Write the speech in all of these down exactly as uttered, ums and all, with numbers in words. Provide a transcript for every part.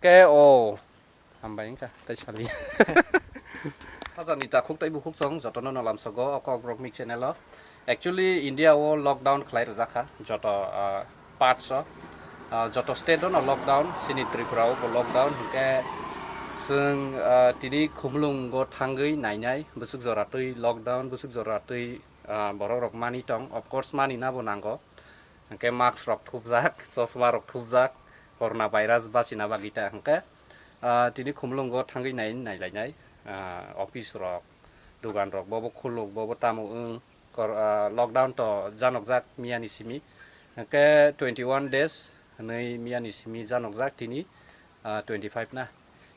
E o, hambai wngkha, tei sali. Hajani takhuk tei bukhuk chwng jotono no lamsogo o Kokborok Mik channel o. Actually, India o lockdown khlai rwjak kha, joto, ah, parts o, ah, joto state o no lockdown, chini Tripura o bo lockdown, hinkhe chwng, ah, tini Khumulwngo thangwi nainai, bwswk jora twi lockdown, bwswk jora twi, ah, borok rok mani tong, of course, mani na bo nango. Hwnkhe mask rok thupjak, chosma rok thupjak, corona virus bachina bagwi ta hwnkhe, ah, tini Khumulwngo thangwi nai nailainai, ah, office rok, dugan rok, bobo khuluk, bobo tamo wng, kor-, ah, lockdown to janokjak miyani simi, hwnkhe twenty one days hwnwi miyani simi janokjak tini, ah, twenty five na.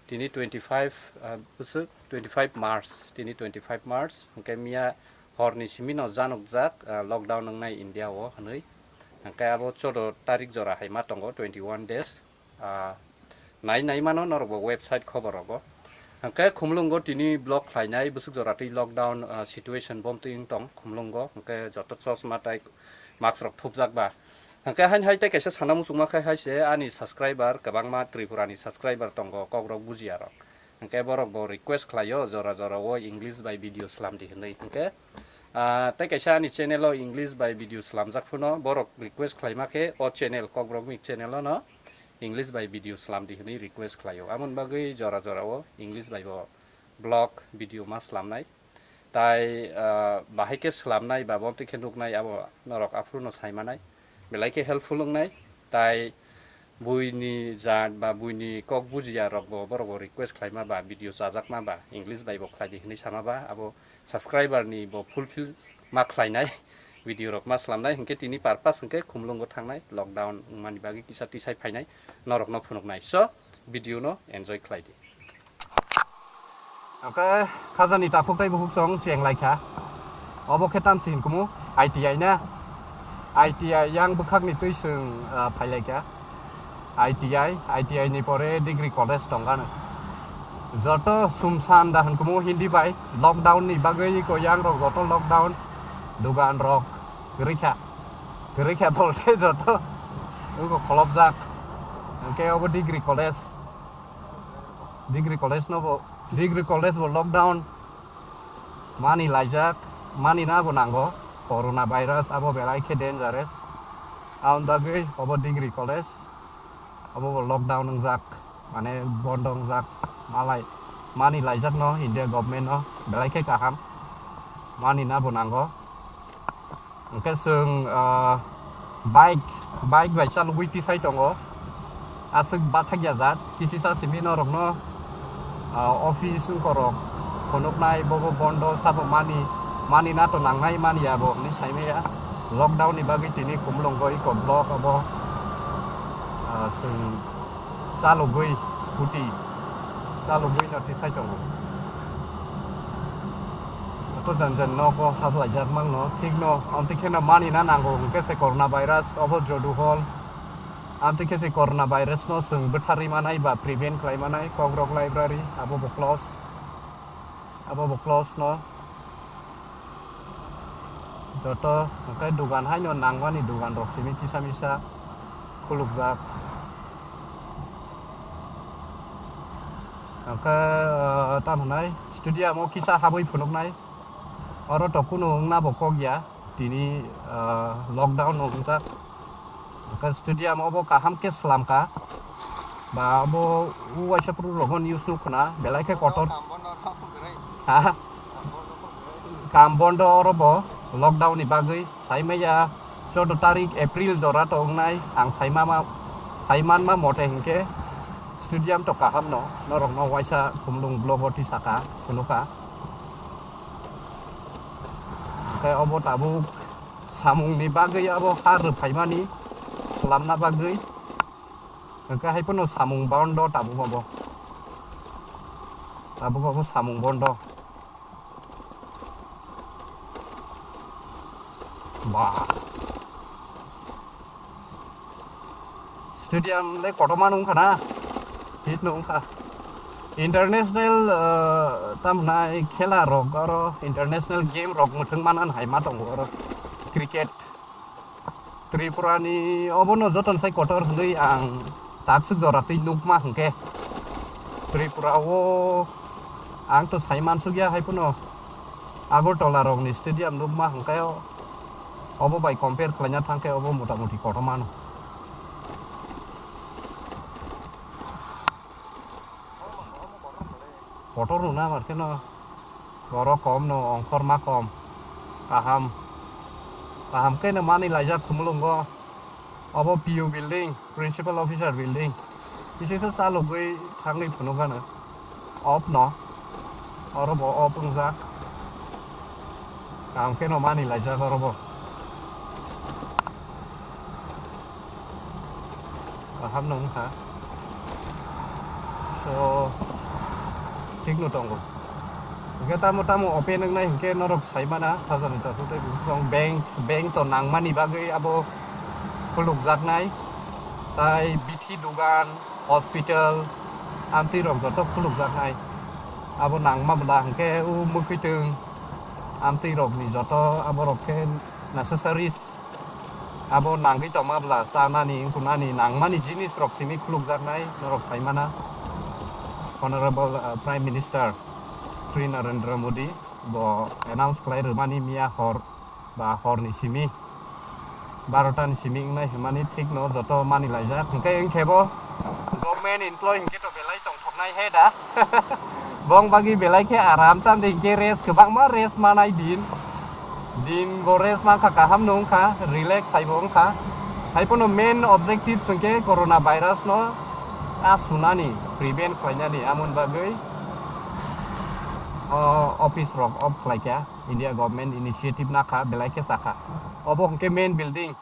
Tini twenty five, ah, bwswk twenty five March, tini twenty five March, hwnkhe miya horni simi no janokjak, ah, lockdown wngnai India o hwnwi. Hwnkhe abo choudo tarik jora hai ma tongo, twenty one days. Ah, nai nai mano norok bo website khobor rogo. Hwnkhe Khumulwngo tini block khlainai bwswk jora twi lockdown, ah, situation bom twi wng tong Khumulwngo. Hwnkhe joto chosma tai mask rok thupjak ba. Hwnkhe hain hai tei kaisa sana muchungma khai hai se ani subscriber kwbangma Tripura ni subscriber tongo, kok rok bujiya rok. Hwnkhe borok bo request khlaio jora jora o English bai video slam di hwnwi. Hwnkhe, ah, tei kaisa ani channel o English bai video slamjak phano borok request khlaima khe o channel Kokborok Mik channel o no English bai video slam di hwnwi request khlaio. Amoni bagwi jora jora o English bai bo vlog video ma slamnai. Tai, ah, bahai khe slamnai ba bom twi khe nuknai abo norok aphuru no sai manai. Belai khe helpful wngnai. Tai buini jat ba buini kok bujiya rok bo borok bo request khlaima ba video chajakma ba English bai bo khlai di hwnwi sama ba abo subscriber ni bo fulfill ma khlainai video rok ma slamnai hwnkhe tini purpose hwnkhe Khumulwngo thangnai lockdown wngmani bagwi kisa tisai phainai norok no phunuknai. So video no enjoy khlai di. Hwnkhe khajani takhuk tei bukhuk chwng cheng lai kha. Obo khe tamsi hinkumu I T I na? I T I yang bwkhakni twi chwng, ah, phai lai kha. I T I, I T I ni pore degree college tong gano. Joto sumsan da hinkumu Hindi bai lockdown ni bagwi ko yang rok joto lockdown, dugan rok kwrwi kha. Kwrwi kha bolte joto ugo kholopjak. Hwnkhe obo degree college. Degree college no bo, degree college bo lockdown mani laijak, mani na bo nango, corona virus abo belai khe dangerous. Aboni bagwi obo degree college, obo bo lockdown wngjak, mane bondo wngjak, malai mani laijak no India government no belai khe kaham, mani na bo nango. Hwnkhe chwng, ah, bike, bike bai chalogwi tisai tongo. Aswk bathakya jat, kisisa simi norokno, ah, office wngkorok phunuknai, bobo bondo sabo mani, mani nato nangnai mani abo hwnwi saimaya. Lockdown ni bagwi tini Khumulwngo iko block abo, ah, chwng chalogwi scooty chalogwi no tisai tongo. Ato jan jan nogo haplaijak mangno, thikno, amtwi kheno mani na nango, hwnkhe se corona virus, obo jodu hol. Amtwi khe se corona virus no chwng bwtharwi manai ba prevent khlai manai, Kokrok library, abo bo close. Abo bo close no. Joto hwnkhe dugan haino nangmani dugan rok simi kisa misa khulukjak. Hwnkhe, ah, tamo hwnai stadium o kisa habwi phunuknai. Oro to kunu wngna bo kok ya, tini, ah, lockdown no wngjak. Hwnkhe stadium obo kaham khe slam kha. Ba abo uaisa phuru rogo news nuk khna belai khe kotor. Ha? Kam bondo oro bo lockdown ni bagwi saimaya choudo tarik April jora to wngnai ang saimama, saimanma mote hinkhe stadium to kaham no norok no uaisa Khumulwng block o tisaka phunukha. Hwnkhe obo tabuk samung ni bagwi abo ha rwphaimani slamna bagwi. Hwnkhe hai phano samung bondo tabuk obo. Tabuk obo samung bondo. Ba. Stadium le kotorma no wngkha na? Hit no wngkha. International, eh, tamhwnai khela rok oro, international game rok mwthwng manna hai ma tongo oro. Cricket. Tripura ni obono jotono sai kotor hwnwi ang taksuk jora twi nukma hwnkhe. Tripura o ang to sai mansukya hai phano Agartala rokni stadium nukma hwnkhe obo bai compare khlaina thangkhe obo motamuti kotorma no. Kotor rwna mar kheno borok kom no, ongkhorma kom. Kaham, kaham khe no manwi laijak Khumulwngo. Obo P U building, Principal Officer building. Bisingsa chalogwi thangwi phunukgano. Off no. Oro bo off wngjak. Kaham khe no manwi laijak oro bo. Kaham no wngkha. So, thik no tongo. Hwnkhe tamo tamo open wngnai hwnkhe norok sai mana, Hajar Hotel tei Buksong bank, bank to nangmani bagwi abo khulukjaknai. Tai bithi dogan, hospital, amtwi rok joto khulukjaknai. Abo nangma bwla hwnkhe o mwkhwitwng, amtwi rokni joto aborok khe necessaries. Abo nangwi tongma bwla chanani, wngkunani, nangmani jinis rok simi khulukjaknai norok sai mana. Honorable, uh, Prime Minister Shri Narendra Modi bo announce khlai rwmani miya hor ba horni simi, barota ni simi wngnai hwnmani thik no joto mani laijak. Hwnkhe wngkhe bo government employee hwnkhe to belai tongthoknai he da. Bong bagwi belai khe aram tamde hwnkhe rest kwbangma rest manai din. Din bo rest mankha, kaham no wngkha, relax hai bo wngkha. Hai phano main objective hwnkhe corona virus no a sunani, prevent khlainani, amoni bagwi o office rok off khlaikha. India government initiative nakha, belai khe sakha. Obo hwnkhe main building.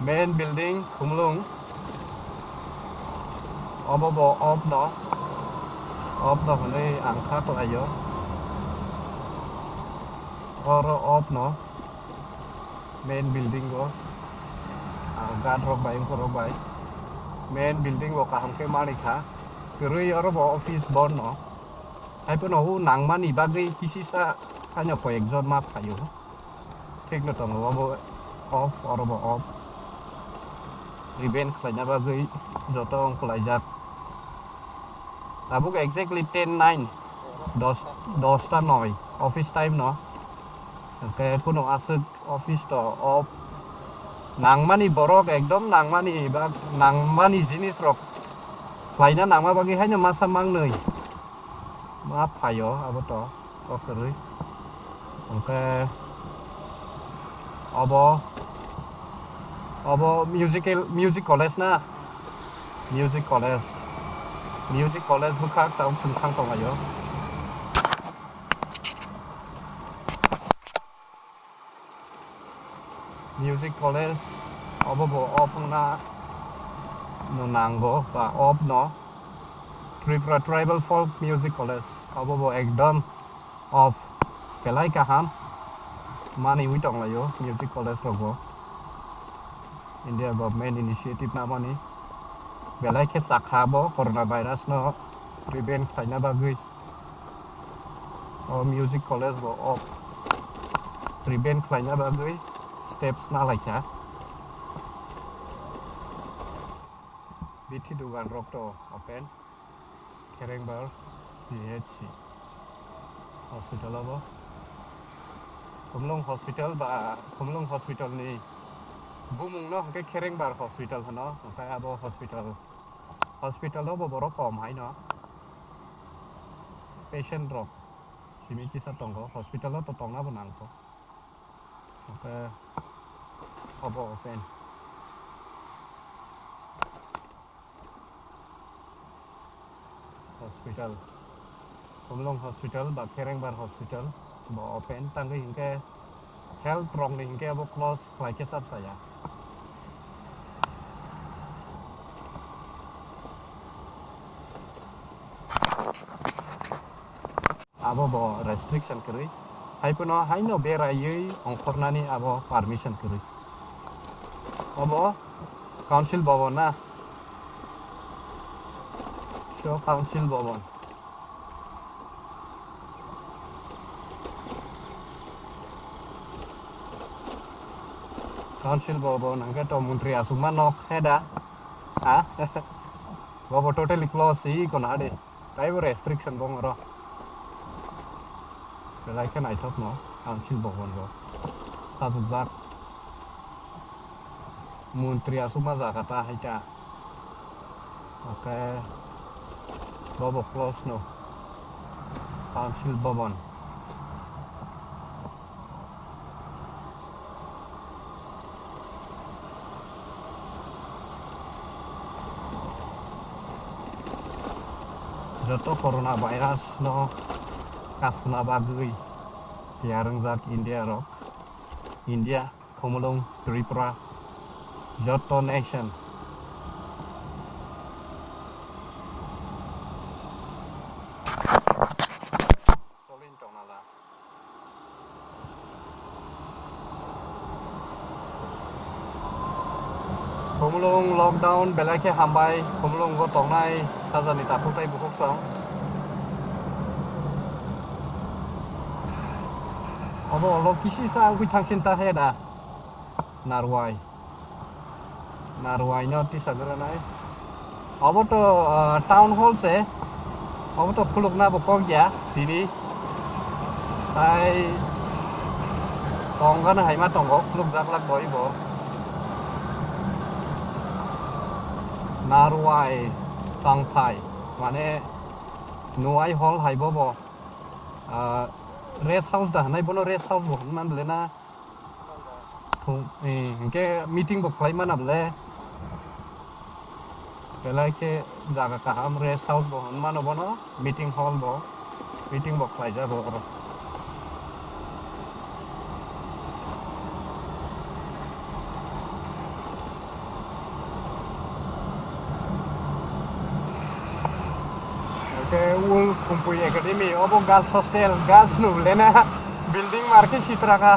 Main building Khumulwng. Obo bo off no. Off no hwnwi ang kha khlaio. Oro off no. Main building o. Ah, guard rok bai, wngkor rok bai. Main building o kaham khe manwi kha. Kwrwi oro bo office borno. Hai phano o nangmani bagwi kisisa haino koyekjon ma phaio. Thik no tongo, obo off, oro bo off. Prevent khlaina bagwi joto wng khlaijak. Tabuk exactly ten nine, dos, dos ta noi, office time no. Hwnkhe kunu aswk office to off. Nangmani borok ekdom nangmani ba nangmani jinis rok khlaina nangma bagwi haino masa mangnwi. Ma phaio abo to, o kwrwi. Hwnkhe obo, obo musical, music college na? Music college. Music college bwkhak tamo chwng thang tonglaio. Music college obo bo off wngna no nango ba off no. Tripura Tribal Folk Music College obo bo ekdom off, belai kaham manwi tonglaio music college rogo. India government initiative namani belai khe sakha bo corona virus no prevent khlaina bagwi. O music college bo off, prevent khlaina bagwi steps na laikha. Bithi dugan rok to open. Kherengbar C H C hospital obo. Khumlung hospital ba Khumlung hospital ni bumung no hwnkhe Kherengbar hospital hwno, hwnkhe abo hospital, hospital o bo borok kom haino. Patient rok simi kisa tongo, hospital o to tongna bo nangkho. Hwnkhe obo open. Hospital, Khumlung hospital ba Kherengbar hospital bo open, tangwi hwnkhe health rokni hwnkhe abo close khlai khe sab saya. Abo bo restriction kwrwi. Hai phano haino beraiwi ongkhornani abo permission kwrwi. Obo council bhaban na? So council bhaban. Council bhaban hwnkhe to montri achukma nok he da? Ha? Bobo totally close, i kono hade. Taibo restriction bo oro. Belai khe naithok no, council bobon bo. Sajukjak. Montri aswkma jaga ta hai ta. Oke. Bobo close no. Council bobon. Joto corona virus no kasuna bagwi tiyar wngjak India rok, India, Khumulwng, Tripura, joto nation. Solin tongnala. Khumulwng lockdown belai khe hambai, Khumulwngo tongnai khajani takhuk tei bukhuk song. Obo olo kisi sa wngwi thangsin ta he da. Narwai. Narwai no tisa granai. Obo to, ah, town hall se. Obo to khulukna bo kok ya tini. Tai tongana haima tongo, khulukjak lak bo ibo. Narwai tongthai, mane Nuai hall hai bo bo. Ah, rest house da hwnwi bono rest house bo hwnwi man le na. Thung, eh, hwnkhe meeting bo khlai mana bole. Belai khe jaga kaham, rest house bo hwn mano bono, meeting hall bo, meeting bo khlai jago oro. Hwnkhe Ul Khumpui Academy, obo girls hostel, girls no bole na, building mar khe sitra kha.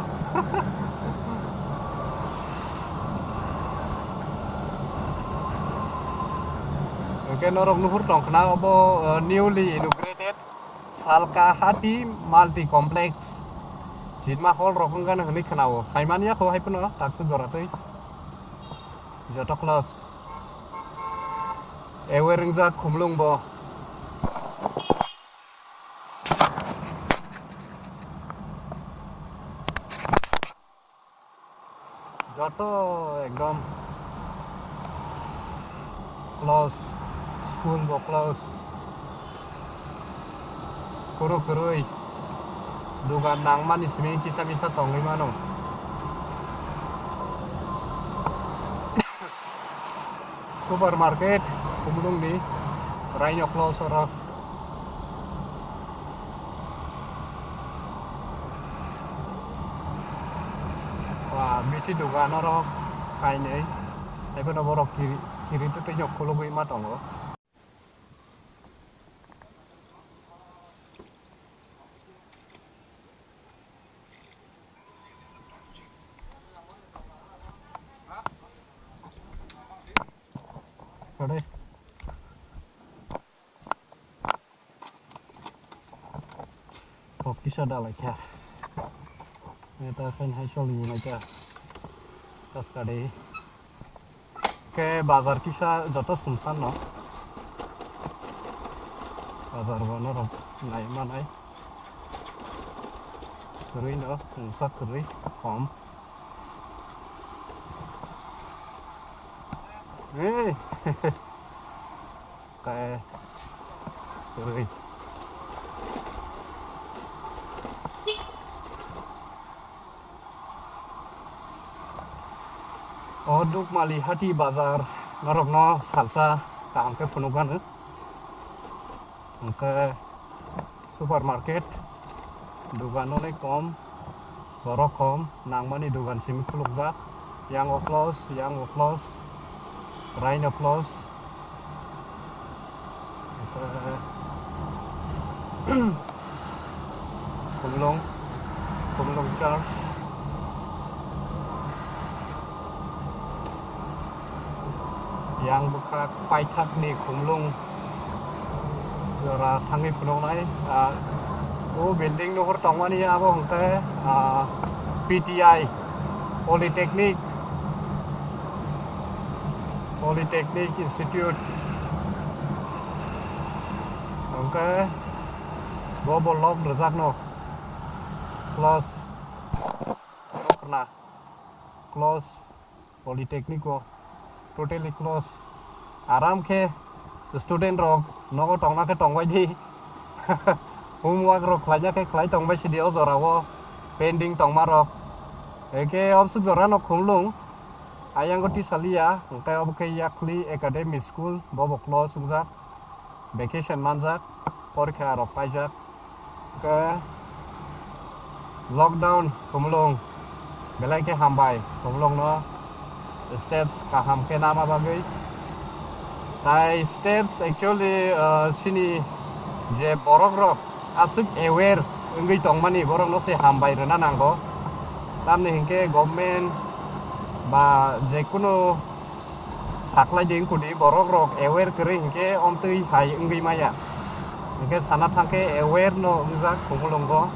Hwnkhe norok nuhur tong khna obo, uh, newly inaugurated Salka Hati Multi Complex. Cinema hall rok wngkha hwnwi khna-o. Saimanya kho hai phano taksa jora twi. Joto close. Ewer wngjak Khumulwng bo. Joto ekdom close, school bo close. Kuru kurui dugan nangmani simi kisa misa tongwi mano. Supermarket Khumulwngni raino close oro. Wah, bithi dugan oro kainwi. Haiphano borok kiri, kiri twi twi no khulugwi ma tongo. Kare. Kok kisa dalai kha. Eta khain hai choli bo naikha. Kaskade. Ke bazar kisa joto sumsan no. Bazar bo norok nai manai. Kwrwi no sumsa kwrwi kom. Hey. Khe kwrwi. O Dukmali hati bazar norokno salsa kaham khe phunukgano. Hwnkhe supermarket, dugan onai kom, borok kom, nangmani dugan simi khulukjak. Yang o close, yang o close, raino close. Khumulwng, Khumulwng Church. Yang bwkha paithakni Khumulwng jora thangwi phunuknai. Ah, o building nuhur tongmani abo hwnkhe, ah, P T I, Polytechnic, Polytechnic Institute. Khe bo bo lock rwjakno close, close, polytechnic o totally close. Aram khe student rok nogo tongna khe tongbai di. Homework rok khlaina khe khlai tongbai sidi o jora o pending tongma rok. Eke obsuk jora no Khumlung. Ayang o tisaliya, hwnkhe obo khe Yakli Academy School, bobo close wngjak, vacation manjak, porikha rok paijak. Hwnkhe lockdown Khumlung, belai khe hambai Khumlung no steps kaham khe nama bagwi. Tai steps actually, uh, chini je borok rok aswk aware wngwi tongmani borok no se hambai rwna nango. Tamni hinkhe government ba jekunu saklai de wngkudi borok rok aware kwrwi hinkhe omtwi hai wngwi maya. Hinkhe sana thangkhe aware no wngjak Khumulwngo.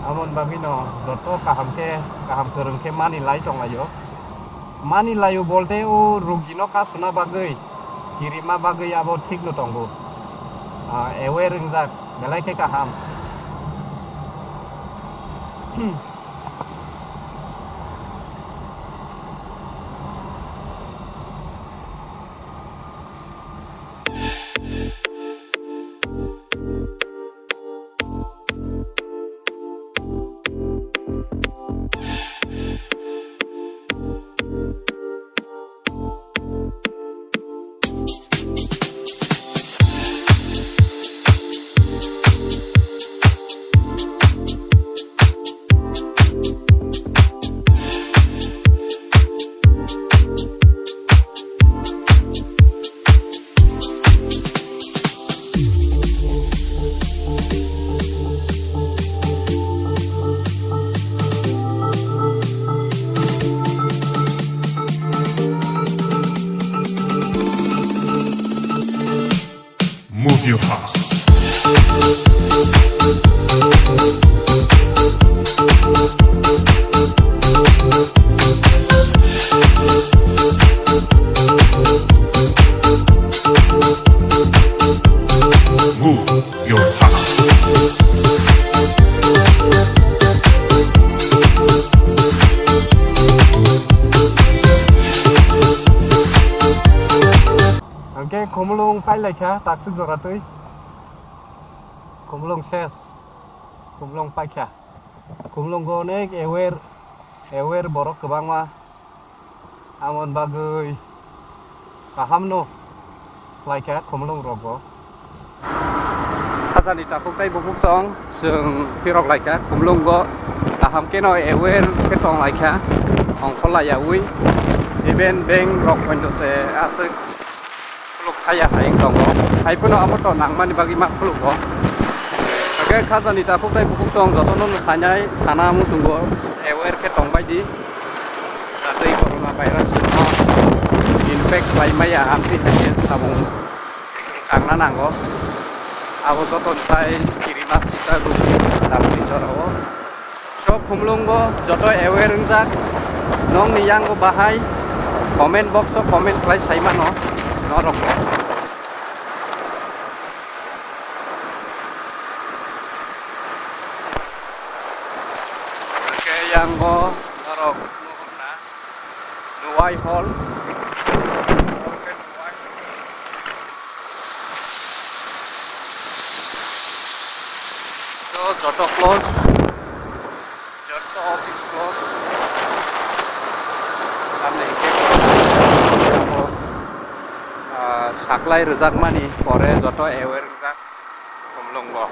Amoni bagwino joto kaham khe, kaham kwrwng khe mani lai tonglaio. Mani laio bolte o rugino kasuna bagwi, kirima bagwi abo thikno tongo. Ah, aware wngjak, belai khe kaham. Move your ass. Move your ass. Hwnkhe Khumulwng pai lai kha, takswk jora twi. Khumulwng ses, Khumulwng pai kha. Khumulwngo onek aware, aware borok kwbangma. Amoni bagwi kahamno khlai kha Khumulwng rogo. Khajani takhuk tei bukhuk song chwng phirok lai kha Khumulwngo, kaham kheno aware khe tong lai kha, ongkhor laiyaui. Even bank rok poito se aswk khuluk thaya hai wng tongo. Hai phano abo to nangmani bagwi ma khulugo. Hwnkhe khajani takhuk tei bukhuk song jotono no sainai sana muchungo aware khe tongbai di. Tei corona virus no infect khlai maya amtwi hai khe samung tangna nango. Abo joto sai kirima sisa rukni damni jorao. So, Khumulwngo joto aware wngjak, nokni yango bahai comment box o comment khlai sai mano norok bo. Hwnkhe yango norok nuhurna Nuwai Hall. So, joto close, joto office close. Tamni hwnkhe abo, ah, saklai rwjakmani pore joto aware wngjak Khumulwngo.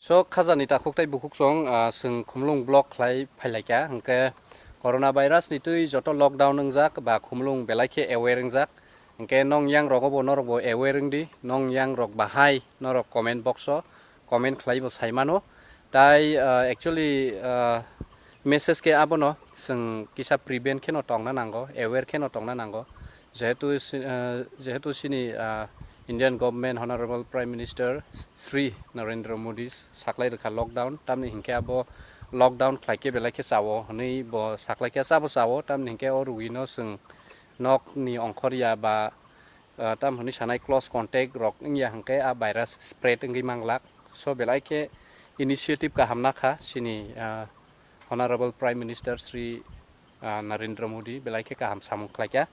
So, khajani takhuk tei bukhuk song, ah, chwng Khumulwng block khlai phailaikha, hwnkhe corona virus ni twi joto lockdown wngjak ba Khumulwng belai khe aware wngjak. Hwnkhe nong yang rogo bo norok bo aware wng di, nong yang rok bahai norok comment box o comment khlai bo sai mano. Tai, ah, actually, ah, message khe abono chwng kisa prevent kheno tongna nango, aware kheno tongna nango. Jehetu si-, ah, jehetu chini, ah, Indian government Honorable Prime Minister Shri Narendra Modi saklai rwkha lockdown, tamni hinkhe abo lockdown khlai khe belai khe chao hwnwi bo saklai khe chabo chao, tamni hinkhe o rugwino chwng nokni ongkhorya ba ah, tam hwnwi sanai close contact rok wngya hwnkhe a virus spread wngwi manglak. So belai khe initiative kaham nakha chini, ah, Honorable Prime Minister Shri, ah, Narendra Modi belai khe kaham samung khlaikha.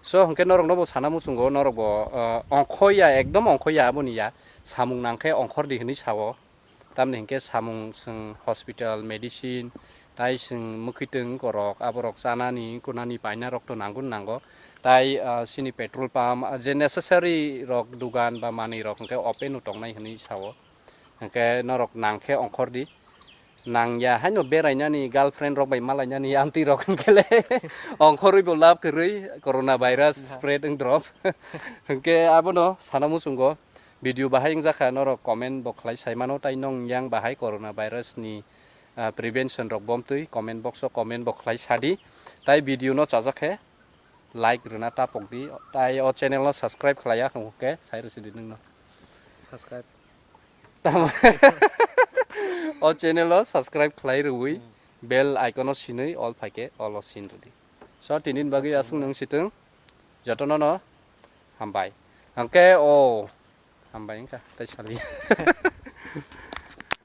So hwnkhe norokno bo sana muchungo, norok bo, ah, ongkhoya, ekdom ongkhoya aboni ya, samung nangkhe ongkhor di hwnwi sao. Tamni hinkhe samung chwng hospital, medicine, tai chwng mwkhwitwng korok, aborok chanani, kunani, painarok to nangun nango. Tai, ah, chini petrol pump, ah, je necessary rok, dugan ba manwi rok hinkhe open o tongnai hwnwi sao. Hinkhe norok nangkhe ongkhor di. Nangya haino berainani, girlfriend rok bai malainani, amtwi rok hinkhe le ongkhorwi bo lab kwrwi, corona virus spread wng drop. Hinkhe abono sana muchungo. Video bahai wngjakha, norok comment bo khlai sai mano, tai nong yang bahai corona virus ni, ah, prevention rok bomtwi comment box o comment bo khlai sadi. Tai video no chajak khe like rwna tapok di, tai o channel no subscribe khlai ya hwnkhe sai rwsidi nwngno. Subscribe. Tamo o channel o subscribe khlai rwui bell icon o sinui all phaikhe all o sin rwdi. So tinin bagwi aswk nwng sitwng, jotono no hambai. Hwnkhe o hambai wngkha tai sali.